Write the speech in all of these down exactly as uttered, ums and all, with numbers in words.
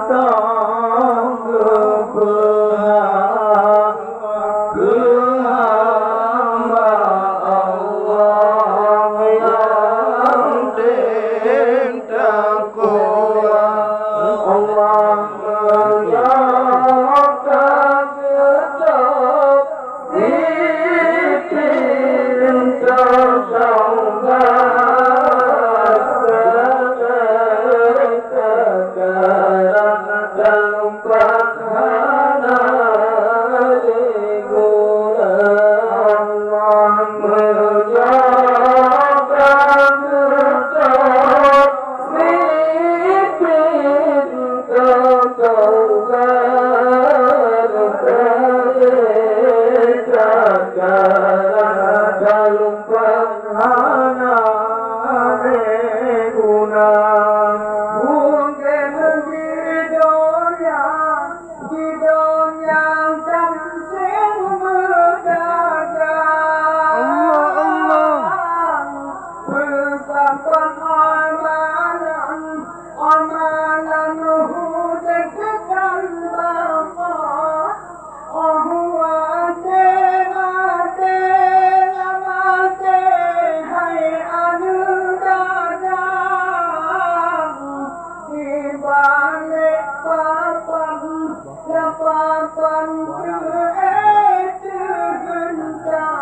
Mantong geupeuhah keu hamba Allah nyang tem takwa. Allah meunyoe ka geutob sipintoe taubat, sekarang teulumpat hana lé guna. Allah meunyoe ka geutob sipintoe taubat, sekarang teulumpat hana lé guna. Mungken di donya, di donya tan seumeudada. Allah, Allah. Peusapat amalan, amalan udeb dan baqa. Oh watèe maté, na maté hai aneuk gadang, di balek papan, na papan teuh éh teuh geunta,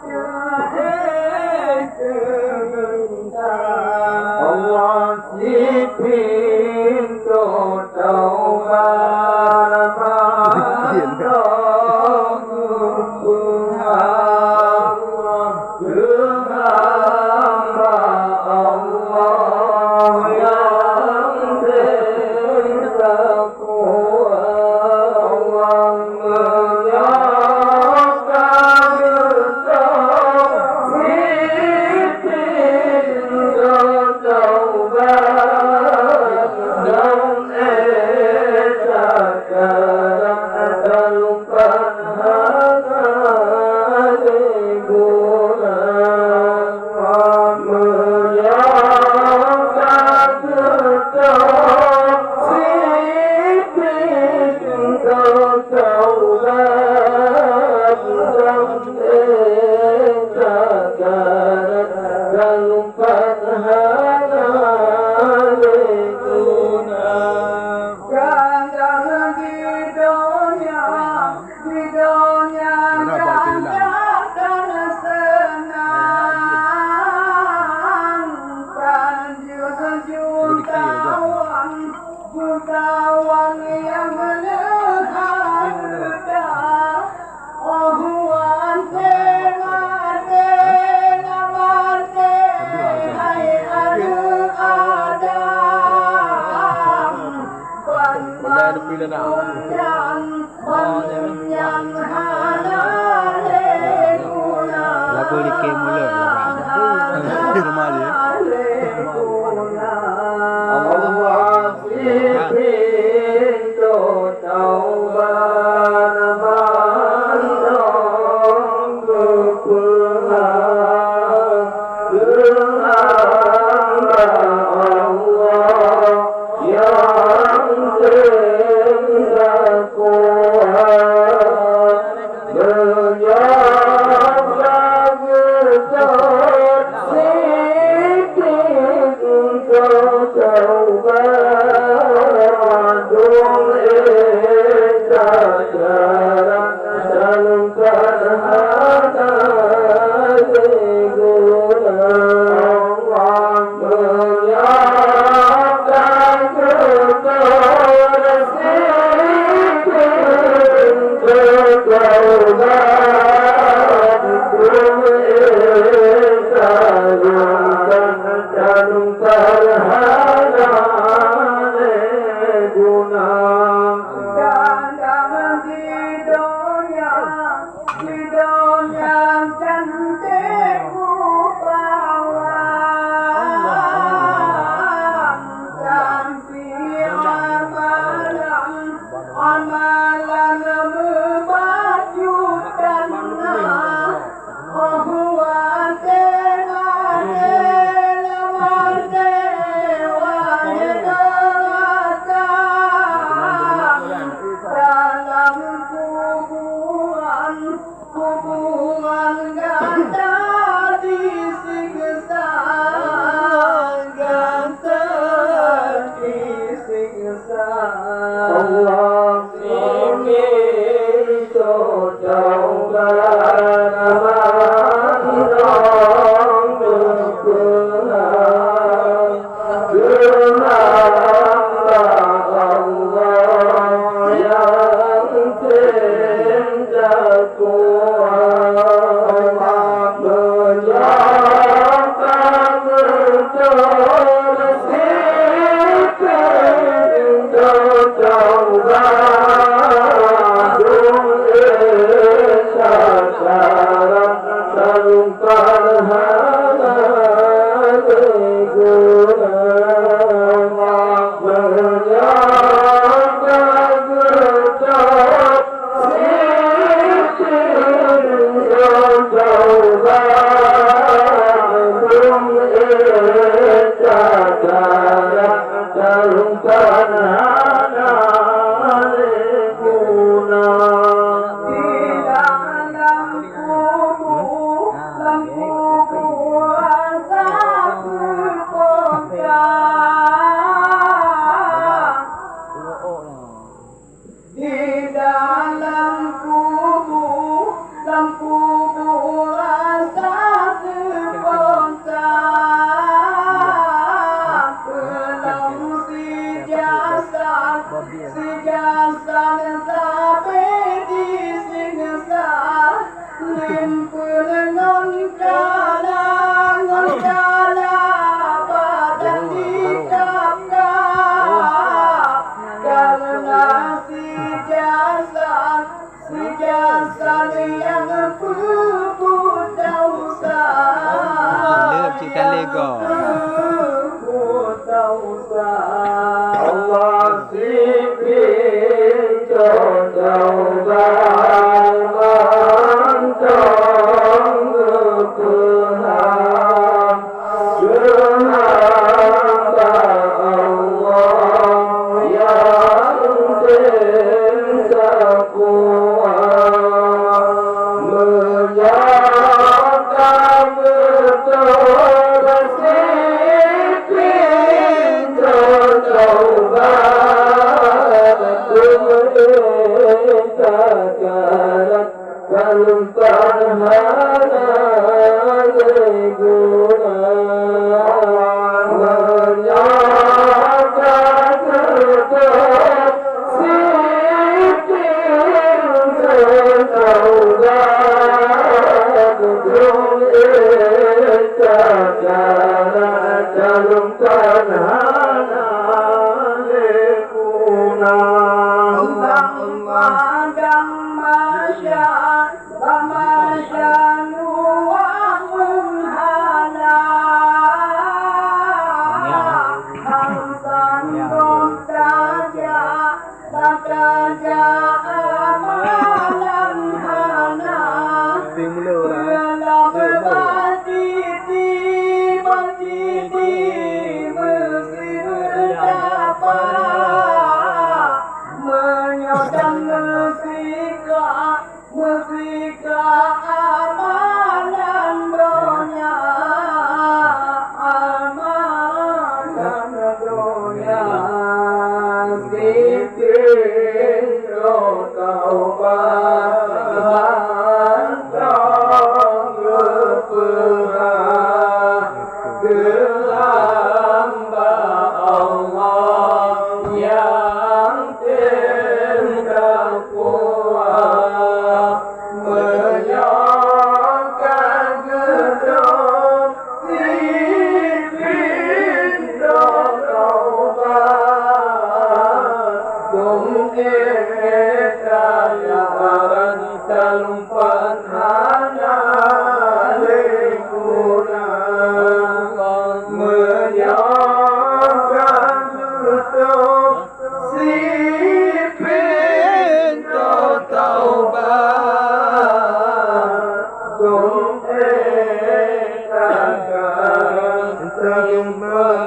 teuh éh teuh geunta. Allah sipintoe taubat mantong geupeuhah keu hamba Allah nyang tem takwa. Allah meunyoe ka geutob sipintoe taubat, dan éh sekarang teulumpat hana lé guna. Meunyoe ka geutob sipintoe taubat, dan éh sekarang teulumpat hana lé guna. Kadang di donya, di donya kadang seunang, tanjong jutawan, jutawan nyang leuha reudah. Oh watèe maté, na maté hai aneuk Adam, ban mandum nyan, mandum nyan hana lé guna. Lagu likée mulut, hana lé guna. Allah sipintoe taubat mantong geupeuhah keu hamba Allah nyang tem takwa. Meunyoe ka geutot sipintoe taubat, dum éh sekarang teulumpat hana lé guna. Meunyoe ka geutot sipintoe taubat, dum éh sekarang teulumpat hana lé guna. Kadang di donya, di donya cantik rupawan, tapi amalan, amalan meubacut dan na. Oh watèe maté, na maté Di dalam kubu, lam kubu rasa spontan. Peulom sijasad, sijasad sabe disiksa. Limpeue ngon kala, ngon kala badan dikap-kap. Kareuna sijasad, sijasad nyang peubuet desya. Cik Khalil go. Peubuet desya. Allah sipintoe taubat mantong geupeuhah. Keuhamba Allah nyang tem taqwa. Meunyoe ka beutôi sipintoe taubat, beumeuéh takarat, ka lumpan hana lé guna. Meunyoe ka beutôi sipintoe taubat, beumeuéh takarat, ka lumpan hana lé guna. Allahumma damma sya Bak masa luwah meuhana, hana sanggob tajak, tajak amalan hana. Dalam batiti, batiti meusireutapa. Meunyoe dan meusikak, meusikak amalan donya, amalan donya. Sipintoe taubat mantong geupeuhah. Keu hamba Allah nyang tem taqwa, meunyoe ka geutôb sipintoe taubat, dum ék takarat, ka lumpan hana lé guna. Meunyoe ka geutôb sipintoe taubat, dum ék takarat, ka lumpan